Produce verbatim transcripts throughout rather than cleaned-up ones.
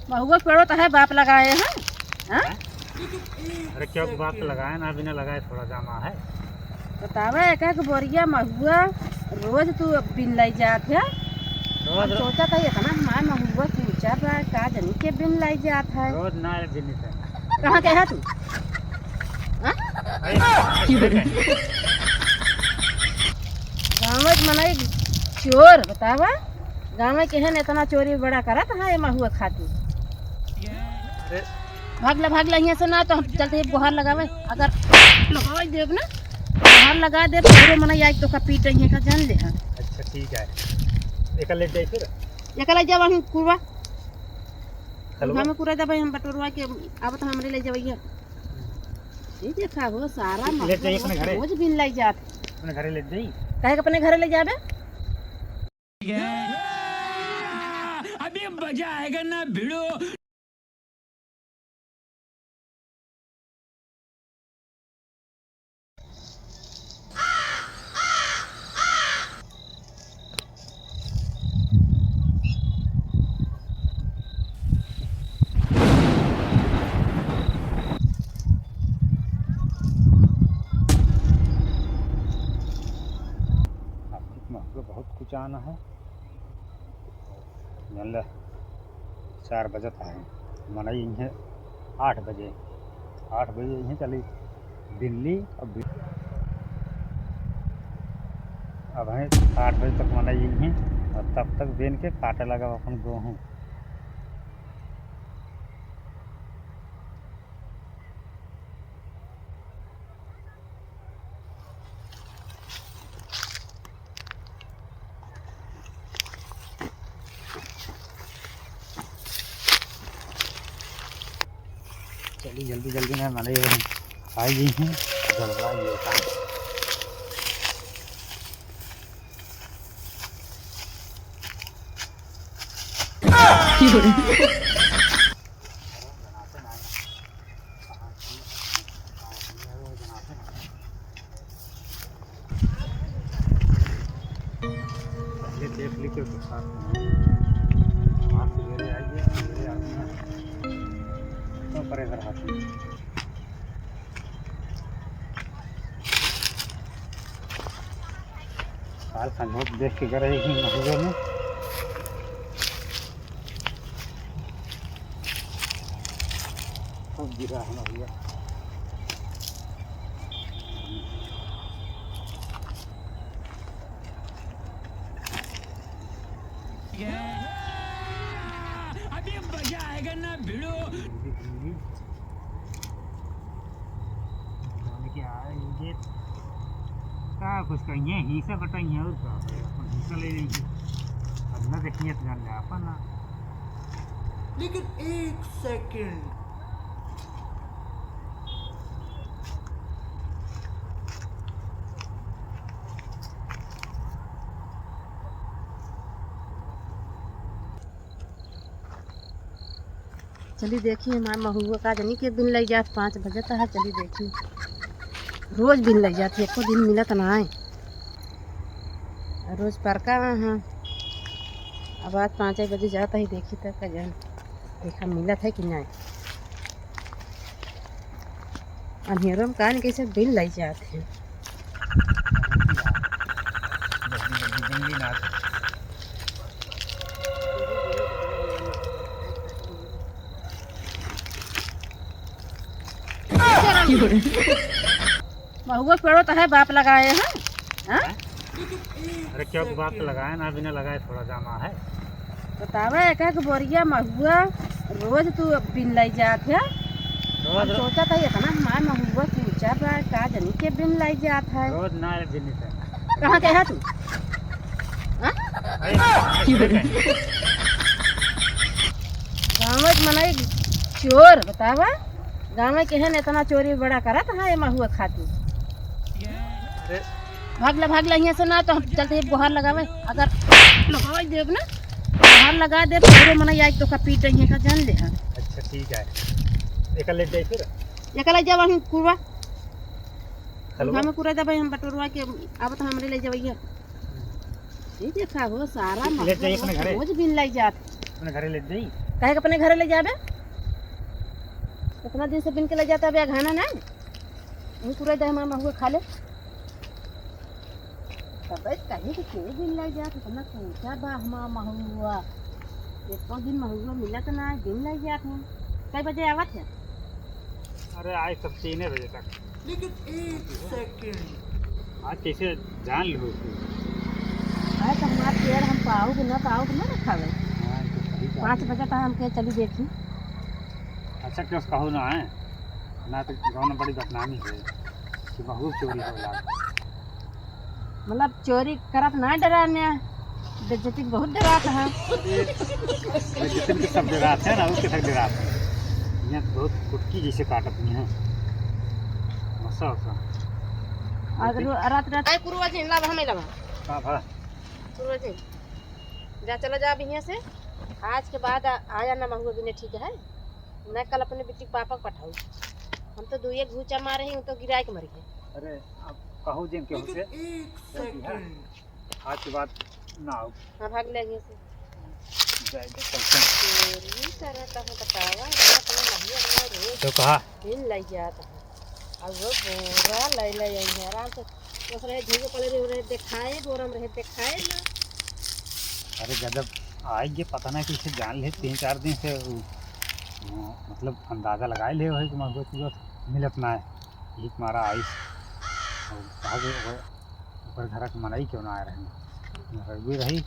महुआ पेड़ो तो है, बाप लगाए हैं, हाँ? हैं? अरे, क्यों बाप तो लगाए ना, बिना लगाए थोड़ा जामा है। बतावा, एक एक बोरिया महुआ रोज तू बिन लाई जात है। रोज, हम रोज। सोचा था, इतना हमार महुआ कूचा बा, का जनी के बिन लाई जात है। रोज ना बिन से। कहाँ के है तू? हाँ? अरे, गाँव के मनई चोर, बतावा। गाँव के है न, इतना चोरी बड़ा करत है ये महुआ खातिर। अरे। भाग ला, भाग ला यहाँ से, ना तो हम चलते हैं गोहार लगावे। अगर लगावे देब ना, गोहार लगा देब, पूरे मनई आई तो का पीट रही है का, जान ले। हाँ। अच्छा, ठीक है। एका ले जाई फिर? एका ले जावा हम कुरवा। हेलो। हमें पूरा दबाई, हम बटोरवा के आवत हमरे ले जावैया। ये देखा हो, सारा ले जाई अपने घरे। रोज बिन लाई जात। अपने घरे ले जाई। काहे के अपने घरे ले जाबे? अभी मजा आएगा ना भिड़ो। बहुत कुछ आना है। जानला, चार बजत है, मनई इहें आठ बजे, आठ बजे इहें चली बिनली। अब बि-, अब है आठ बजे तक मनई इहें, और तब तक बिन के काटे लगा अपन गोहूँ। चलिए जल्दी जल्दी ना, मनई खाई गई हैं, गड़बड़ा ये काम। पहले देख ली के उसके साथ में। आज सवेरे आई है, सवेरे आई है। तो परे घर हाथ में। साल का नोट देख के गए रहे हैं महुआ में। सब गिरा है ना भैया। अभी मजा आएगा ना भिड़ो। जाने के आए इनके का कुछ कहिए, हिस्सा बटाइए और का भाई, अपन हिस्सा ले लीजिए। अब न देखिए तो जान ले अपन ना। लेकिन एक सेकंड। चली देखी हमार महुआ का जनी के बिन लई जात, पाँच बजे तक है। चली देखी, रोज बिन लई जात, एको दिन मिलत ना है। रोज परका हाँ। अब आज पाँच बजे जात ही, देखी तक का जान देखा मिलत है कि नहीं। अंधेरो में कान कैसे बिन लई जात है। महुआ पेड़ो तो है, बाप लगाए हैं, हाँ? अरे क्यों बाप लगाए ना, बिना लगाए थोड़ा जामा है। बतावा, एक एक बोरिया महुआ रोज तू बिन लई जात है। रोज, हम रोज। सोचा था इतना हमार महुआ कूचा बा, का जनी के बिन लई जात है। रोज ना बिन से। कहाँ के है तू? हाँ? अरे, गाँव के मनई चोर, बतावा। गाँव के है न, इतना चोरी बड़ा करत है ये महुआ खातिर। अरे। भाग ला, भाग ला यहाँ से, ना तो हम चलते हैं गोहार लगावे। अगर लगावे देब ना, गोहार लगा देब, पूरे मनई आई तो का पीट रही है का, जान ले। हाँ। अच्छा, ठीक है। एका ले जाई फिर? एका ले जावा हम कुरवा। हेलो। हमें कुरवा दे भाई, हम बटोरवा के आवत हमरे ले जावैया। ये देखा हो, सारा ले जाई अपने घरे। रोज बिन लाई जात। अपने घरे ले जाई। काहे के अपने घरे ले जाबे? इतना दिन से बिन के ले जाता बे, घाना ना। वही तुरई दे हमार महुआ खा ले। तब कहीं के के दिन ले जात, इतना सोचा बा हमार महुआ। एको दिन महुआ मिलत ना, दिन ले जात है। कई बजे आवत है? अरे, आज सब तीने बजे तक। लेकिन एक सेकंड। आज कैसे जान लो तू? अरे, तो हमार पेड़ हम पाऊ कि ना पाऊ कि ना रखावे। हाँ, तो सही बात पाँच है। बजे तक हम के चली देखी। अच्छा, क्यों कहो ना है? ना तो गाँव में बड़ी बदनामी है कि बहुत चोरी होला। मतलब, चोरी करत ना डराने, बेइज्जती बहुत डरात है। ये जितने के सब डरात है ना, उसके सब डरात है। यहाँ बहुत कुटकी जैसे काटत नहीं है। मसा, मसा। और रो-, रात, रात, आए, कुरुआ जी, लाभ हमें लगा। का भा? कुरुआ जी, जा, चला जा अब यहाँ से। आज के बाद आ, आया ना महुआ बिने, ठीक है? मैं कल अपने बिट्टी के पापा को पठाऊ। हम तो दुइये घूचा मारे ही, वो तो गिराए के मर गए। अरे, अब कहू जिन केहू से। एक सेकंड। आज के बाद ना आओ। हाँ, भाग ले यहाँ से। जाए दे, चलते हैं। चोरी करत है, बतावा, रात में नहीं, अपना रोज तो कहा? दिन लग जाता है। अब वो बोरा ले ले आई है, आराम से। बस रहे, झींगे पले रहे, रहे, दिखाए, बोरा में रहे, दिखाए ना। अरे गजब, आएंगे, पता ना कैसे जान ले, तीन चार दिन से उ, उ, मतलब अंदाजा लगाए ले वही कि महुआ चुआ मिलत ना है, यही तुम्हारा आइस। और कहा कि ओकर, ओकर घर के मनई क्यों ना आए रहे, रही रही,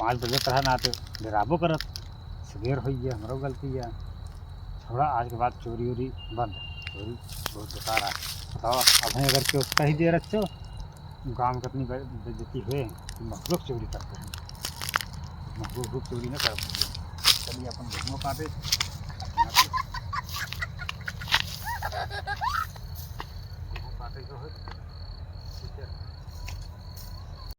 पाँच बजे पड़ा ना तो डेराबो करत, सवेर हो गया, हमरो गलती है। थोड़ा आज के बाद चोरी उरी बंद, चोरी बहुत बेकार है। बताओ, अब अगर क्यों कही दे रखो, गाँव में कितनी बे-, बेइज्जती हुए, तो मखलूक चोरी करते हैं, मखलूक चोरी ना कर। चलिए अपन घूमो काटे।